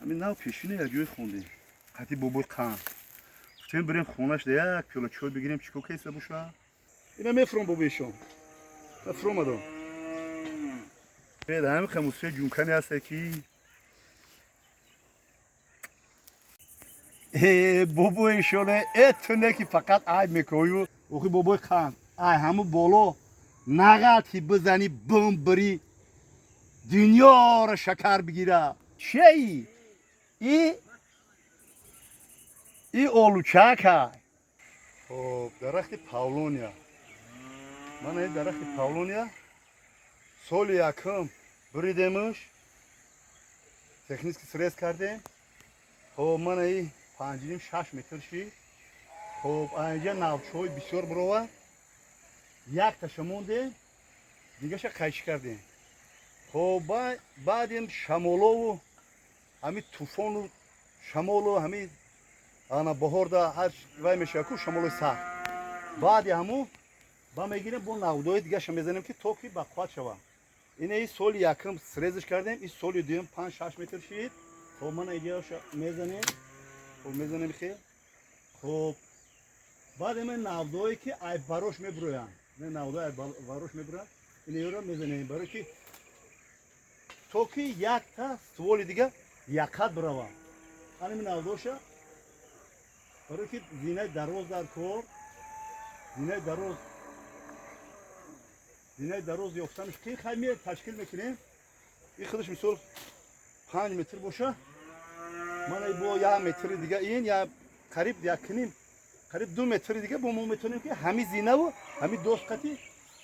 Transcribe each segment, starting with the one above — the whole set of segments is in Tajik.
Ҳамин нав пешина як ҷой хондем. Қати бобои қанд. Гуфтем, бирем хонаш да як пиёла чой бигирем, чӣ кор кайса боша. Ина мефуром, бобоишон. Фуромадам. Ҳамин хамусия ҷункане ҳасте ки бобоишоне, э, ту не ки фақат айб мекоҳию. Охи, бобои қанд, ай ҳаму боло нағалти бизанӣ, бум бирӣ, дунёро шакар бигира. Чиаи и олучака? Хоб, дарахти павлония. Мана ин дарахти павлония соли якум буридемуш, технический срез кардем. Хоб, мана и 5,5-6 метр шид. Хоб, инҷа навчаҳои бисёр буровад. Якташа мондем, дигаша қайчӣ кардем. Хоб, баъдем шамолову ҳами тӯфону шамолу ҳами ана баҳорда ҳар вай мешава ку, шамолои сахт, баъди ҳаму ба мегирем, бо навдои дигаша мезанем, ки то ки бақувват шавад. Ина и соли якум срез ш кардем, и соли дуюм 5-6 метр шид. Хоб, мана иҷаша мезанем. Хоб, мезанем хел. Хоб, баъд ма навдое ки ай барош мебуроянд, навдои ай барош мебуроянд, инаёро мезанем, барое ки то ки якта ствол и дига яқат биравад. Анами навдоша, барое ки зинаи дароз дар кор, зинаи дароз, зинаи дароз ёфтанаш қин. Хай, ме ташкил мекунем. И худаш мисол 5 метр боша, мана бо як метри дига, ин я қариб якним, қариб 2 метри дига бо мо метавонем, ки ҳами зинаву ҳами досқати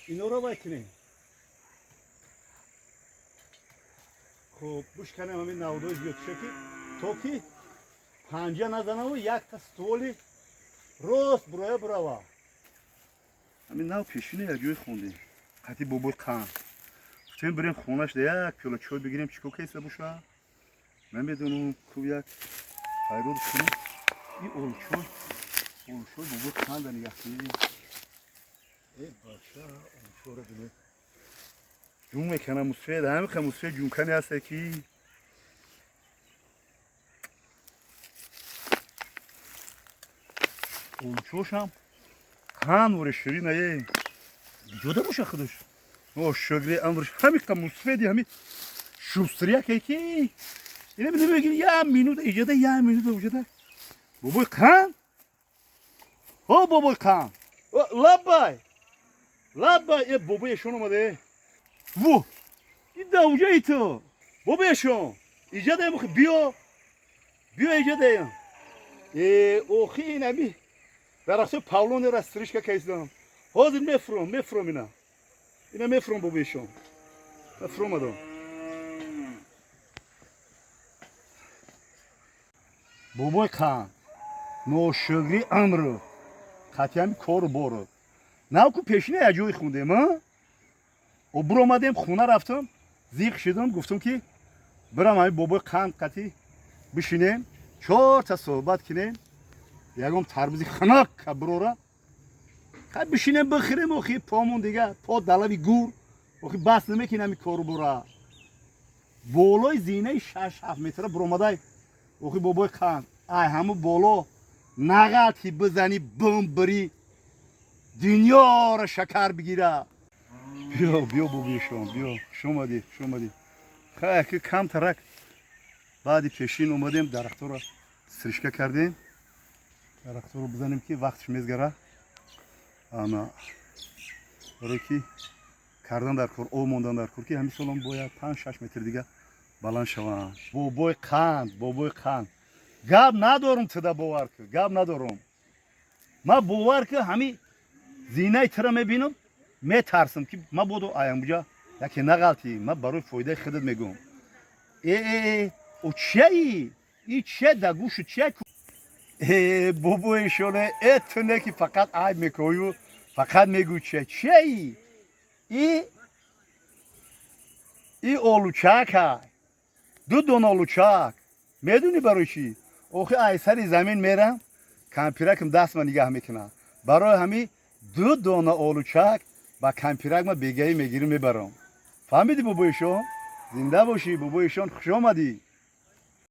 иноро вай кунем. Хуб, бушканем ҳамин навдои зиёдша, ки то ки панҷа назанаву якта ствол и рост буроя бурава. Ҳамин нав пешина як ҷой хондем. Қати бобои қанд. Гуфтем, бирем хонаш да як пиёла чой бигирем, чӣ кор кайса боша. Намедонам, ку як хайрот кунем. И олучой, олучой бобои қанда нигаҳ кунем. Э, бача, олучойро бинед. Ҷун мекана мусфед, ҳамин ха мусфед ҷункане ҳасте ки олучошам қанд вори ширина е. Ҷода боша худаш. О, шукри амрш ҳамин қа мусфеди ҳами шустрияке ки ина мегир, як минут иҷода, як минут иҷода. Бобои қанд? О, бобои қанд. Лаббай. Лаббай, э, бобои эшон омаде. Ву! Ида уҷаи ту. Бобои эшон. Иҷода биё. Биё, иҷодаям. Э, охи, ин ами дарахтои павлонера стрижка кайсидам. Ҳозир мефуром, мефуром ина. Ина мефуром, бобои эшон. Фуромадам. Бобои қанд. Ношукри амру. Қатъиями кору бору. Нав ку пешина як ҷой хондем, а? О, буромадем, хона рафтам, зиқ шидам, гуфтам, ки бирам ҳами бобои қанд қатӣ бишинем, чорта суҳбат кунем, ягон тарбузи хунак бурора. Хай, бишинем, бихӯрем. Охи, помон дига по далави гур, охи, бас намекунем ҳами кору бора. Болои зинаи 6-7 метра буромадай. Охи, бобои қанд, ай ҳаму боло нағалти бизанӣ, бум бирӣ, дунёро шакар бигира. Биё, биё, бобоишон, биё, хуш омадӣ, хуш омадӣ. Хай, ки камтарак баъди пешин омадем, дарахторо стрижка кардем. Дарахторо бизанем, ки вақтш мезгара. Ана барое ки кардан дар кор, об мондан дар кор, ки ҳамин солам бояд 5-6 метр дига баланд шаванд. Бобои қанд, бобои қанд, гап надорум туда, бовар ку, гап надорум. Ман, бовар ку, ҳами зинаи тура мебинам, метарсам, ки мабодо аямбуҷа яке нағалтӣ. Ман барои фоидаи худат мегӯм. Э, э, о, чияи и чия да гӯшу чия? Э, бобоишоне, э, ту не ки фақат айб мекоҳию фақат мегӯй чия. Чияи и олучака? Ду дона олучак. Медунӣ барои чӣ? Охи, ай сари замин мерам, кампиракам дастма нигаҳ мекунам. Барои ҳами ду дона олучак ба кампиракма бегаӣ мегирим, мебарам. Фаҳмидӣ, бобоишон? Зинда бошӣ, бобоишон, хуш омадӣ.